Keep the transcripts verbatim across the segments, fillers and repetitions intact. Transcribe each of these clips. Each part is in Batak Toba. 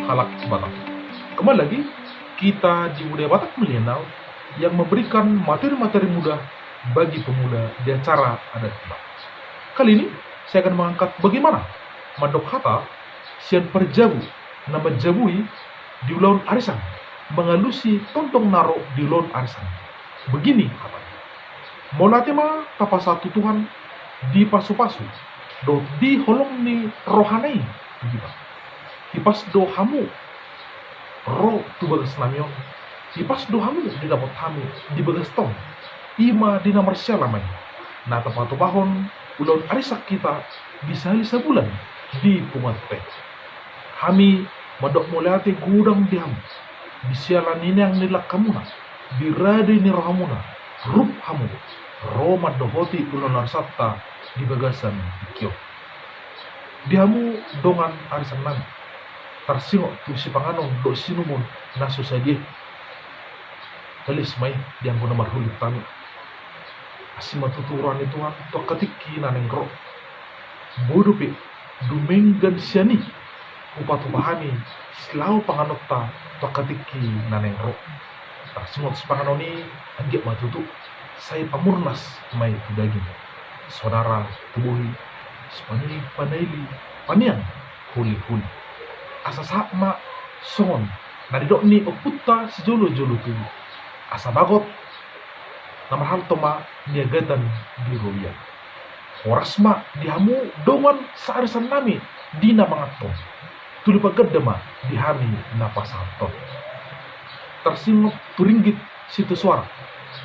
halak Batak. Kembali lagi kita di Budaya Batak Milenial yang memberikan materi-materi mudah bagi pemula di acara adat Batak. Kali ini saya akan mengangkat bagaimana mandok hata sian parjabu na manjabui di ulaon arisan, mengalusi tondong na ro di ulaon arisan. Begini hatana. Mauliate ma tapasahat tu Tuhan di pasu-pasu dohot di holong ni rohana i tu hita. Hipas do hamu ro tu bagas nami on, hipas do hamu didapot hami di bagas ta on. I ma di na marsiala ma i na tapatupahon ulaon arisan hita di sahali sabulan di punguanta i. Hami mandok mauliate godang di hamu di siala ni neang ni langkamuna, di rade ni rohamuna, rup hamu ro mandohoti ulaon arisanta di bagasan tingki on. Di hamu dongan arisan nami, tarsingot tu sipanganon dohot siinumon na so sadia i. Tales ma i di anggo na marhulit hami. Asi ma tutu roha ni Tuhan tu angka tingki na naeng ro. Boi dope dumenggan sian i hupatupa hami silaho panganonta tu angka tingki na naeng ro. Tarsingot sipanganon i, anggiat ma tutu sai pamurnas ma i tu daging, sonara tu bohi, sipani panaili, paniang holi-holi. Asa sahat ma songon na nidok ni ompunta sijolo-jolo tubu, asa bagot na marhalto ma niagatan di robean. Horas ma di hamu dongan saarisan nami di na manganhon. Tuli paganda ma di hami na pasahathon. Tarsingot tu ringgit sitio soara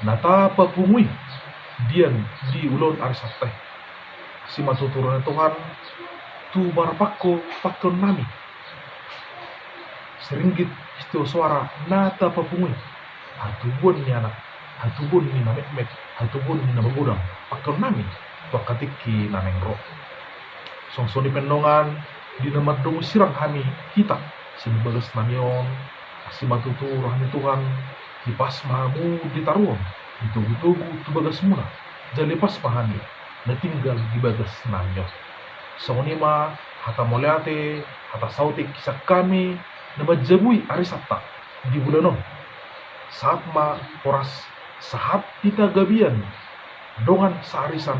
na tapapungu i dian di ulaon arisanta i. Asi ma tutu roha ni Tuhan tu marpangko pangkeon nami. Siringgit sitio soara na tapapungu i, hatubuan ni anak, hatubuan ni na metmet, hatubuan ni na magodang pangkeon nami tu angka tingki na naeng ro. Songon i pe dongan, di na mardomu sirang hami hita sian bagas nami on, asi ma tutu roha ni Tuhan, hipas ma hamu di taruan, di togu-togu tu bagasmuna, jala hipas ma hami na tinggal di bagas nami on. Songon i ma hata mauliate, hata saotik sian hami na manjabui arisanta di bulan on. Sahat ma horas, sahat hita gabe dongan saarisan,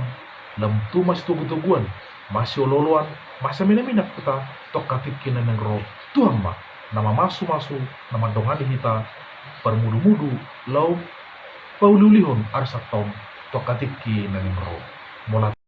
lam tu masitogu-toguan, masiolo-oloan, masaminaminan hita tu angka tingki na naeng ro. Tuhan ma na mamasu-masu, na mandongani hita parmudu-mudu laho pauli-ulihon arisanta on tu angka tingki na naeng ro. Mauliate.